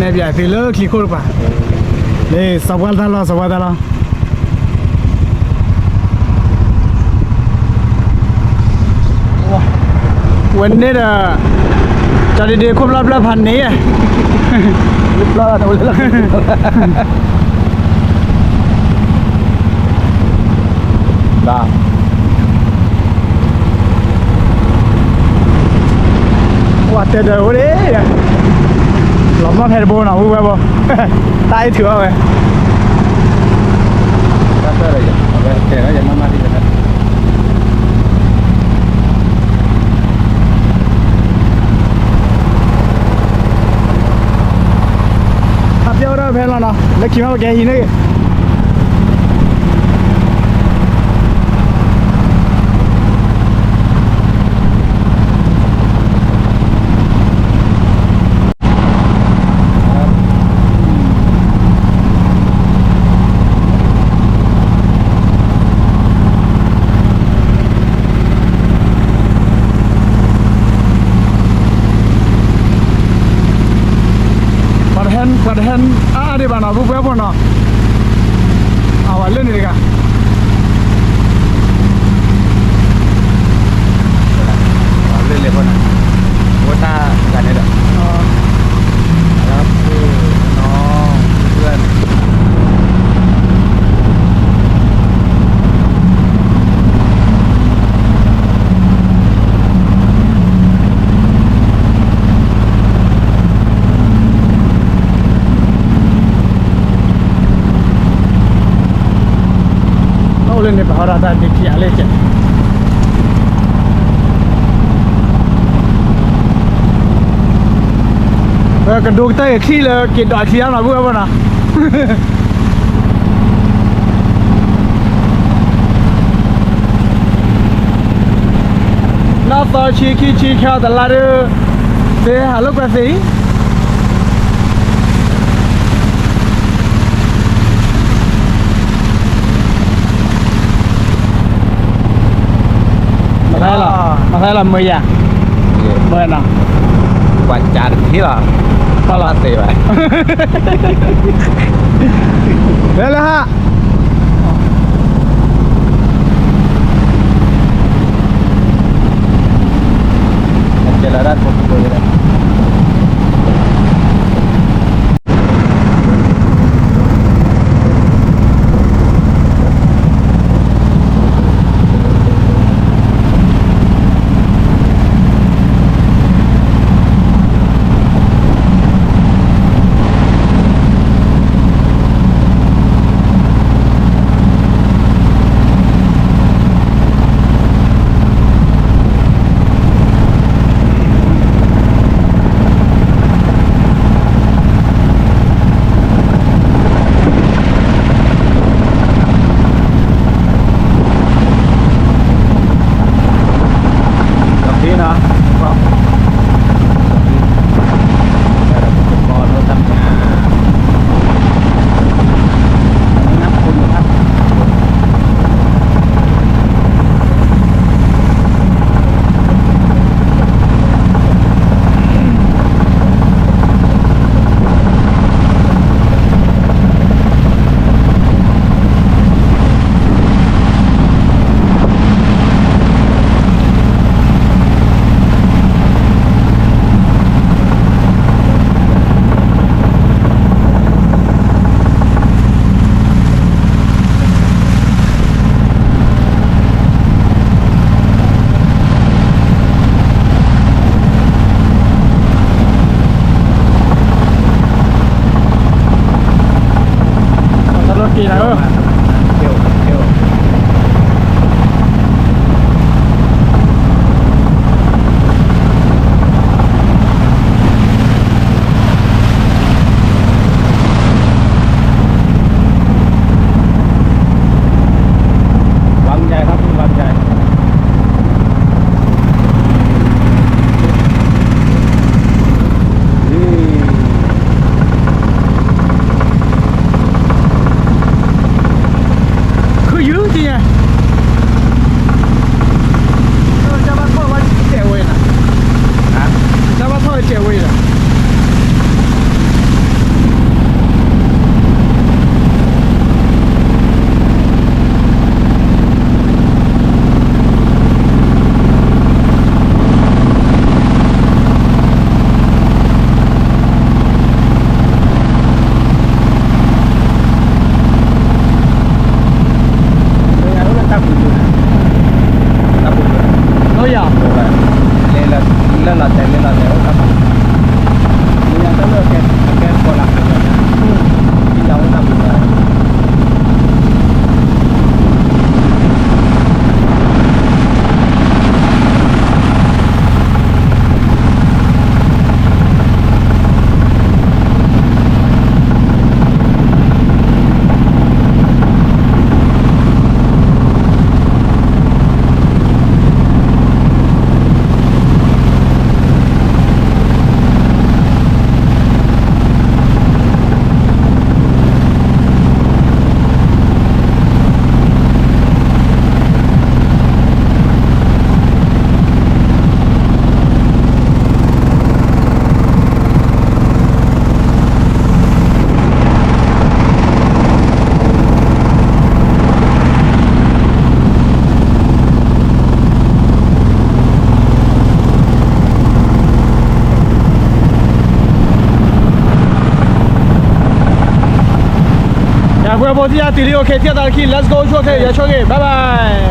နဲၣ်ပၠးသုလၢချံခိၣ်တပၤ, လၢစီၤပှၢ်တၢ်လီၢ် စီၤပှၢ်တၢ်လီၢ်, ဝဲန့ၣ်ဒီး ကၠီဒ့ဒ့ခိၣ်ဘျီဘျၢၣ်ဖးန့ၣ်, ဘျီလီၤတဝဲလၢ ပှၤတဲဒီးအိၣ်ဒ့, လီၤမၢ်ဖဲတဘိနီၤ ဝဲဝဲဘိ, တၢ်အ့ၣ်ထုးအီၣ်ဝဲ, တၢ်တၢ်ဒီးယ, အဝဲတဲဒီးယမါမါဒ်လဲၣ်, ဟးပျီၢ်ဝဲဒၣ်ဖဲလီၤနီၤ လၢခံမးပကဟံးန့ၢ်ဂ့ၤ ပှၤတဟဲ ပှၤတဟဲအါအါဒံးဘၣ်နီၤ ပုၢ်ဝဲၢ်ဖိနီၤ, အဝဲလၢန့ၣ်တဂၤ လၢလဲၤဖိနီၤ, အိၣ်တၢ်တဂၤန့ၣ်ဒီး, နီၤ, အိၣ်လၢန့ၣ်ပာ်ဝဲဒၣ်တၢ်ဒ့ခံဂၤလၢကဲ, ပကဒိကတၢၢ်ဂ့ၤခံလၢက့ၤဒွးခံအါနီၤ ပုၢ်ဝဲၢ်ဖိနီၤ. နီၢ်သီဆံခံဆံ ခဲအံၤတလါဒုး, သ့ဟးလိာ်ကွဲသ့အံၤ, မၤသးလီၤ မၤသးလီၤ မုာ်ယၤ, မုာ်နီၤ, ပှၤကးတထံၣ်လီၤ, ပှၤလီၤသ့ဘၣ်, လဲၤလၢဟး တၢ်လီၢ်က့ၤနၤဧၢ, วังใหญ่ครับ วังใหญ่ นี่ ပှၤဖိသ့ၣ်ညါတုၤလံ okay ထံၣ်သးလၢခံ let's go ဆိၣ် okay ယဆိၣ်ဂ့ၤ bye bye.